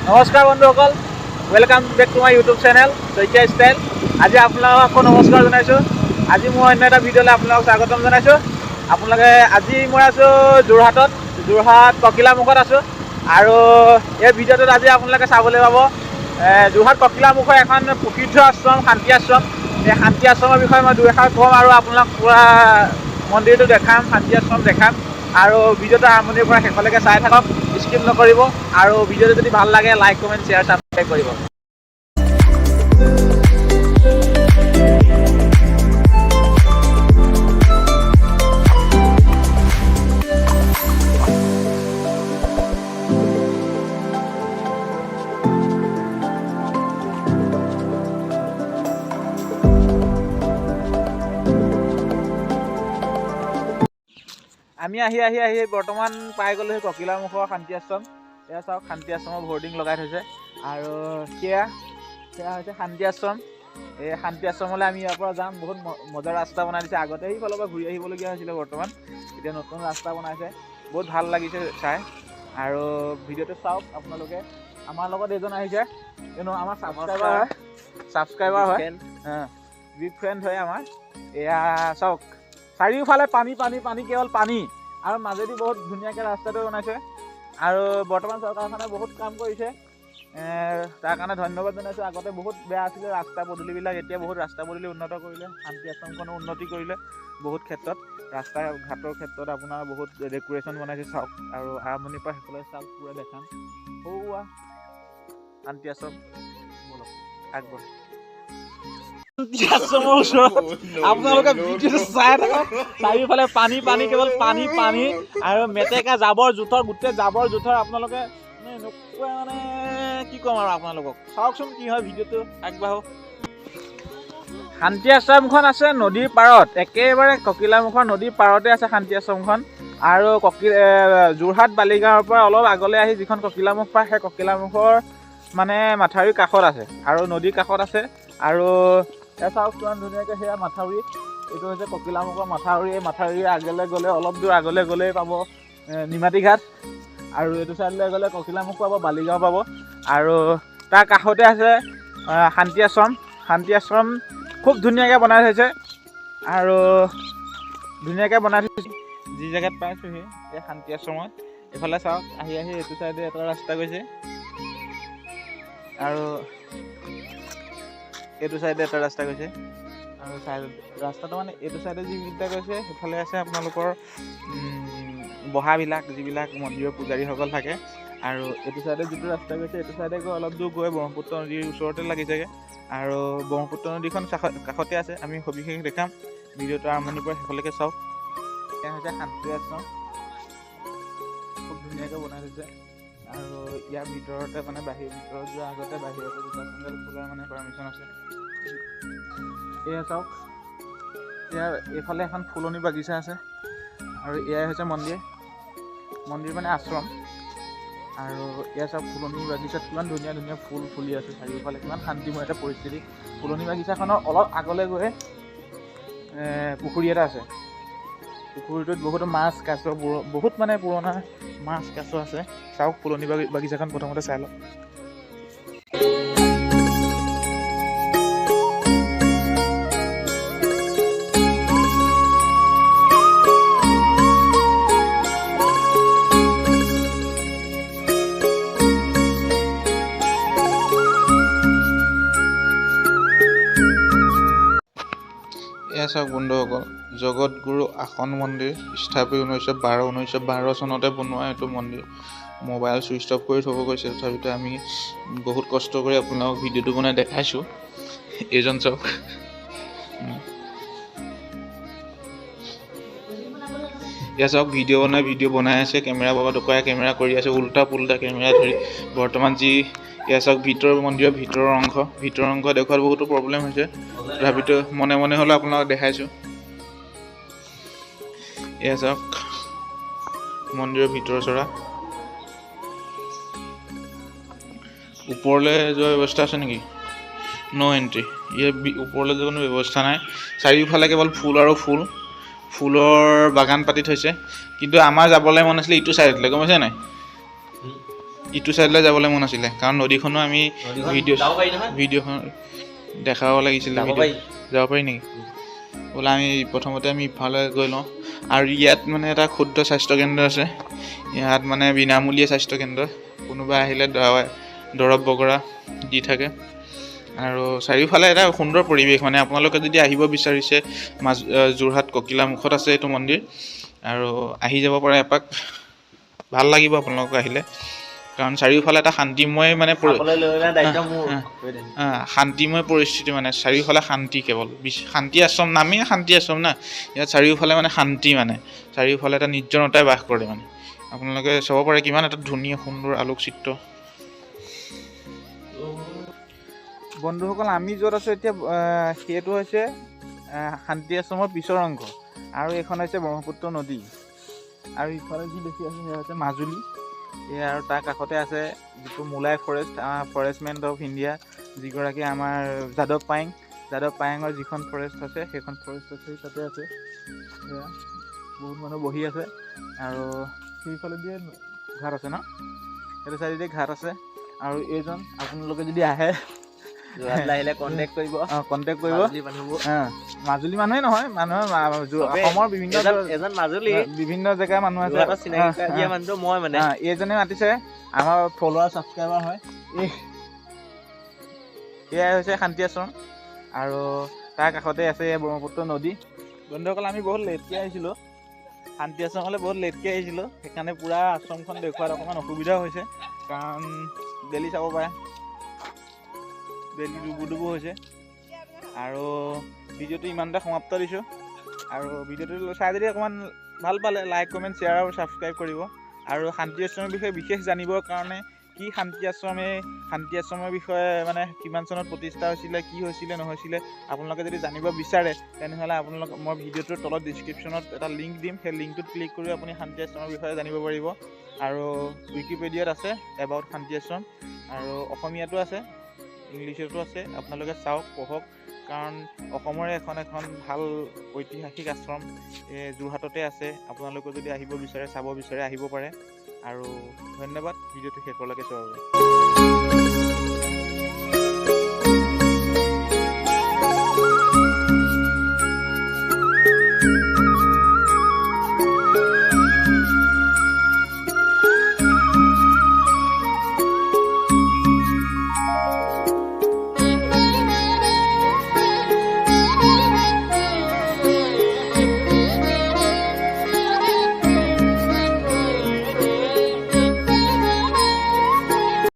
নমস্কাৰ বন্ধুসকল, welcome back to my YouTube channel Saikia style. আজি আপোনালোকক আকৌ নমস্কাৰ জনাইছোঁ। আজি মই অন্য এটা ভিডিঅ'লৈ আপোনালোকক স্বাগতম জনাইছোঁ। আপোনালোকে আজি মই আছোঁ যোৰহাটত, যোৰহাট ককিলামুখত আছোঁ আৰু এই ভিডিঅ'টোত আজি আপোনালোকে চাবলৈ পাব যোৰহাট ককিলামুখৰ এখন প্ৰসিদ্ধ আশ্ৰম শান্তি আশ্ৰম। এই শান্তি আশ্ৰমৰ বিষয়ে মই দুই এষাৰ ক'ম আৰু আপোনাক পূৰা মন্দিৰটো দেখাম, শান্তি আশ্ৰম দেখাম। আৰু ভিডিঅ'টো আৰম্ভণিৰ পৰা শেষলৈকে চাই থাকক, স্কিপ নকৰিব। আৰু ভিডিঅ'টো যদি ভাল লাগে, লাইক, কমেণ্ট, শ্বেয়াৰ, ছাবস্ক্ৰাইব কৰিব। আমি আহি আহি আহি বৰ্তমান পাই গ'লোঁ সেই ককিলামুখৰ শান্তি আশ্ৰম। এয়া চাওক, শান্তি আশ্ৰমৰ বৰ্ডিং লগাই থৈছে আৰু সেয়া সেয়া হৈছে শান্তি আশ্ৰম। এই শান্তি আশ্ৰমলৈ আমি ইয়াৰ পৰা যাম। বহুত মজাৰ ৰাস্তা বনাই দিছে। আগতে সেইফালৰ পৰা ঘূৰি আহিবলগীয়া হৈছিলে, বৰ্তমান এতিয়া নতুন ৰাস্তা বনাইছে। বহুত ভাল লাগিছে চাই আৰু ভিডিঅ'টো চাওক আপোনালোকে। আমাৰ লগত এজন আহিছে, এনো আমাৰ ছাবস্ক্ৰাইবাৰ হয়, ছাবস্ক্ৰাইবাৰ হয়, বিগ ফ্ৰেণ্ড হয় আমাৰ। এয়া চাওক, চাৰিওফালে পানী, পানী, পানী, কেৱল পানী আৰু মাজেদি বহুত ধুনীয়াকৈ ৰাস্তাটো বনাইছে। আৰু বৰ্তমান চৰকাৰখনে বহুত কাম কৰিছে, তাৰ কাৰণে ধন্যবাদ জনাইছোঁ। আগতে বহুত বেয়া আছিলে ৰাস্তা পদূলিবিলাক, এতিয়া বহুত ৰাস্তা পদূলি উন্নত কৰিলে। শান্তি আশ্ৰমখনো উন্নতি কৰিলে বহুত ক্ষেত্ৰত, ৰাস্তা ঘাটৰ ক্ষেত্ৰত আপোনাৰ বহুত ডেক'ৰেশ্যন বনাইছে। চাওক আৰু আৰম্ভণিৰ পৰা শেষলৈ চাওক, পূৰা দেখাম। সৌৱা শান্তি আশ্ৰম, ব'লক আগবঢ়। শান্তি আশ্ৰমৰ ওচৰত আপোনালোকে ভিডিঅ'টো চাই থাকক। চাৰিওফালে পানী, পানী, কেৱল পানী, পানী আৰু মেটেকা, জাবৰ জোঁথৰ, গোটেই জাবৰ জোঁথৰ। আপোনালোকে মানে এনেকুৱা মানে কি ক'ম আৰু আপোনালোকক, চাওকচোন কি হয় ভিডিঅ'টো, আগবাঢ়ক। শান্তি আশ্ৰমখন আছে নদীৰ পাৰত, একেবাৰে ককিলামুখৰ নদীৰ পাৰতে আছে শান্তি আশ্ৰমখন। আৰু যোৰহাট বালিগাঁৱৰ পৰা অলপ আগলৈ আহি যিখন ককিলামুখ পায়, সেই ককিলামুখৰ মানে মাথাউৰিৰ কাষত আছে আৰু নদীৰ কাষত আছে। আৰু এয়া চাওক কিমান ধুনীয়াকৈ সেয়া মাথাউৰি। এইটো হৈছে ককিলামুখৰ মাথাউৰি। এই মাথাউৰিৰ আগলৈ গ'লে, অলপ দূৰ আগলৈ গ'লেই পাব নিমাতী ঘাট আৰু এইটো চাইডলৈ গ'লে ককিলামুখ পাব, বালিগাঁও পাব। আৰু তাৰ কাষতে আছে শান্তি আশ্ৰম। শান্তি আশ্ৰম খুব ধুনীয়াকৈ বনাই থৈছে আৰু ধুনীয়াকৈ বনাই থৈছে। যি জেগাত পাইছোঁহি এই শান্তি আশ্ৰমত, এইফালে চাওক, আহি আহি এইটো চাইডে এটা ৰাস্তা গৈছে আৰু এইটো চাইডে এটা ৰাস্তা গৈছে। আৰু চাইড ৰাস্তাটো মানে এইটো চাইডে যিকেইটা গৈছে, সেইফালে আছে আপোনালোকৰ বহাবিলাক, যিবিলাক মন্দিৰৰ পূজাৰীসকল থাকে। আৰু এইটো চাইডে যিটো ৰাস্তা গৈছে, এইটো চাইডে গৈ অলপ দূৰ গৈ ব্ৰহ্মপুত্ৰ নদীৰ ওচৰতে লাগিছেগৈ। আৰু ব্ৰহ্মপুত্ৰ নদীখন কাষতে আছে। আমি সবিশেষ দেখাম, ভিডিঅ'টো আৰম্ভণিৰ পৰা শেষলৈকে চাওক। এয়া হৈছে শান্তি আশ্ৰম, খুব ধুনীয়াকৈ বনাই থৈছে। আৰু ইয়াৰ ভিতৰতে মানে বাহিৰ ভিতৰত যোৱাৰ আগতে বাহিৰতে জোতা চেণ্ডেল খোলাৰ মানে পাৰ্মিশ্যন আছে। এয়া চাওক, ইয়াৰ এইফালে এখন ফুলনি বাগিচা আছে আৰু এয়াই হৈছে মন্দিৰ, মন্দিৰ মানে আশ্ৰম। আৰু এয়া চাওক, ফুলনি বাগিচাত কিমান ধুনীয়া ধুনীয়া ফুল ফুলি আছে চাৰিওফালে, কিমান শান্তিময় এটা পৰিস্থিতি। ফুলনি বাগিচাখনৰ অলপ আগলৈ গৈ পুখুৰী এটা আছে। পুখুৰীটোত বহুতো মাছ কাছ, বহুত মানে পুৰণা মাছ কাছ আছে। চাওক, ফুলনি বাগিচাখন প্ৰথমতে চাই লওক। এয়া চাওক বন্ধুসকল, জগতগুৰু আসন মন্দিৰ, স্থাপিত 1912, 1912 চনতে বনোৱা এইটো মন্দিৰ। মোবাইল ছুইচ অফ কৰি থ'ব গৈছে, তথাপিতো আমি বহুত কষ্ট কৰি আপোনালোকক ভিডিঅ'টো বনাই দেখাইছোঁ। এইজন চাওক, এয়া চাওক, ভিডিঅ' বনাই আছে, কেমেৰা বাবা টকুৱাই কেমেৰা কৰি আছে, উল্টা পুল্টা কেমেৰা ধৰি বৰ্তমান যি। এয়া চাওক, ভিতৰৰ মন্দিৰৰ ভিতৰৰ অংশ, ভিতৰৰ অংশ দেখুৱাত বহুতো প্ৰব্লেম হৈছে, তথাপিতো মনে মনে হ'লেও আপোনালোকক দেখাইছোঁ। এয়া চাওক মন্দিৰৰ ভিতৰ চৰা। ওপৰলৈ যোৱাৰ ব্যৱস্থা আছে নেকি? ন' এণ্ট্ৰি। ইয়াৰ ওপৰলৈ যোৱাৰ কোনো ব্যৱস্থা নাই। চাৰিওফালে কেৱল ফুল আৰু ফুল, ফুলৰ বাগান পাতি থৈছে। কিন্তু আমাৰ যাবলৈ মন আছিলে ইটো চাইডলৈ, গম পাইছে নাই? ইটো ছাইডলৈ যাবলৈ মন আছিলে, কাৰণ নদীখনো আমি নদীখন ভিডিঅ' যাব পাৰি নহয়। ভিডিঅ'খন দেখাব লাগিছিলে। যাব ভিডিঅ' পাৰি। যাব পাৰি নেকি? বোলে আমি প্ৰথমতে আমি ইফালে গৈ লওঁ। আৰু ইয়াত মানে এটা ক্ষুদ্ৰ স্বাস্থ্যকেন্দ্ৰ আছে। ইয়াত মানে বিনামূলীয়া স্বাস্থ্যকেন্দ্ৰ, কোনোবা আহিলে দৰৱ বগৰা দি থাকে। আৰু চাৰিওফালে এটা সুন্দৰ পৰিৱেশ, মানে আপোনালোকে যদি আহিব বিচাৰিছে, যোৰহাট ককিলামুখত আছে এইটো মন্দিৰ, আৰু আহি যাব পাৰে এপাক, ভাল লাগিব আপোনালোক আহিলে, কাৰণ চাৰিওফালে এটা শান্তিময় মানে চাবলৈ লৈ অনা দায়িত্ব মোৰ। শান্তিময় পৰিস্থিতি, মানে চাৰিওফালে শান্তি, কেৱল শান্তি আশ্ৰম, নামেই শান্তি আশ্ৰম না। ইয়াত চাৰিওফালে মানে শান্তি, মানে চাৰিওফালে এটা নিৰ্জনতাই বাস কৰে। মানে আপোনালোকে চাব পাৰে কিমান এটা ধুনীয়া সুন্দৰ আলোকচিত্ৰ। বন্ধুসকল, আমি য'ত আছোঁ এতিয়া, সেইটো হৈছে শান্তি আশ্ৰমৰ পিছৰ অংশ, আৰু এইখন হৈছে ব্ৰহ্মপুত্ৰ নদী। আৰু ইফালে যি দেখি আছোঁ সেয়া হৈছে মাজুলী। এয়া আৰু তাৰ কাষতে আছে যিটো মোলাই ফৰেষ্ট, ফৰেষ্টমেন অফ ইণ্ডিয়া যিগৰাকী আমাৰ যাদৱ পায়েং, যাদৱ পায়েঙৰ যিখন ফৰেষ্ট আছে সেইখন ফৰেষ্ট আছে তাতে আছে। এয়া বহুত মানুহ বহি আছে। আৰু সেইফালে দিয়ে ঘাট আছে ন, সেইটো চাইডে দিয়ে ঘাট আছে। আৰু এইজন আপোনালোকে যদি আহে যোৰহাটলৈ আহিলে কণ্টেক্ট কৰিব। কণ্টেক্ট কৰিব। মাজুলী মানুহবোৰ। মাজুলী মানুহে নহয়, মানুহে চবেই। অসমৰ বিভিন্ন এজন মাজুলী। বিভিন্ন জেগাৰ মানুহ আছে। যোৰহাটত চিনাকি কৰাই দিয়া মানুহটো মই মানে। এইজনে মাতিছে, আমাৰ ফলোৱাৰ ছাবস্ক্ৰাইবাৰ হয়। এয়াই হৈছে শান্তি আশ্ৰম, আৰু তাৰ কাষতে আছে এই ব্ৰহ্মপুত্ৰ নদী। বন্ধুসকল, আমি বহুত লেটকৈ আহিছিলোঁ শান্তি আশ্ৰমলৈ, বহুত লেটকৈ আহিছিলোঁ, সেইকাৰণে পূৰা আশ্ৰমখন দেখুৱাত অকণমান অসুবিধাও হৈছে, কাৰণ বেলি চাব পাৰে, বেলি ডুবু ডুবু হৈছে। আৰু ভিডিঅ'টো ইমানতে সমাপ্ত দিছোঁ। আৰু ভিডিঅ'টো চাই যদি অকণমান ভাল পালে লাইক, কমেণ্ট, শ্বেয়াৰ আৰু ছাবস্ক্ৰাইব কৰিব। আৰু শান্তি আশ্ৰমৰ বিষয়ে বিশেষ জানিবৰ কাৰণে, কি শান্তি আশ্ৰমে, শান্তি আশ্ৰমৰ বিষয়ে মানে কিমান চনত প্ৰতিষ্ঠা হৈছিলে, কি হৈছিলে নহৈছিলে, আপোনালোকে যদি জানিব বিচাৰে তেনেহ'লে আপোনালোক মই ভিডিঅ'টোৰ তলত ডিছক্ৰিপশ্যনত এটা লিংক দিম, সেই লিংকটোত ক্লিক কৰি আপুনি শান্তি আশ্ৰমৰ বিষয়ে জানিব পাৰিব। আৰু উইকিপেডিয়াত আছে এবাউট শান্তি আশ্ৰম, আৰু অসমীয়াতো আছে, ইংলিছতো আছে, আপোনালোকে চাওক, পঢ়ক, কাৰণ অসমৰে এখন এখন ভাল ঐতিহাসিক আশ্ৰম এই যোৰহাটতে আছে। আপোনালোকে যদি আহিব বিচাৰে, চাব বিচাৰে, আহিব পাৰে। আৰু ধন্যবাদ ভিডিঅ'টো শেষলৈকে চোৱাৰ বাবে।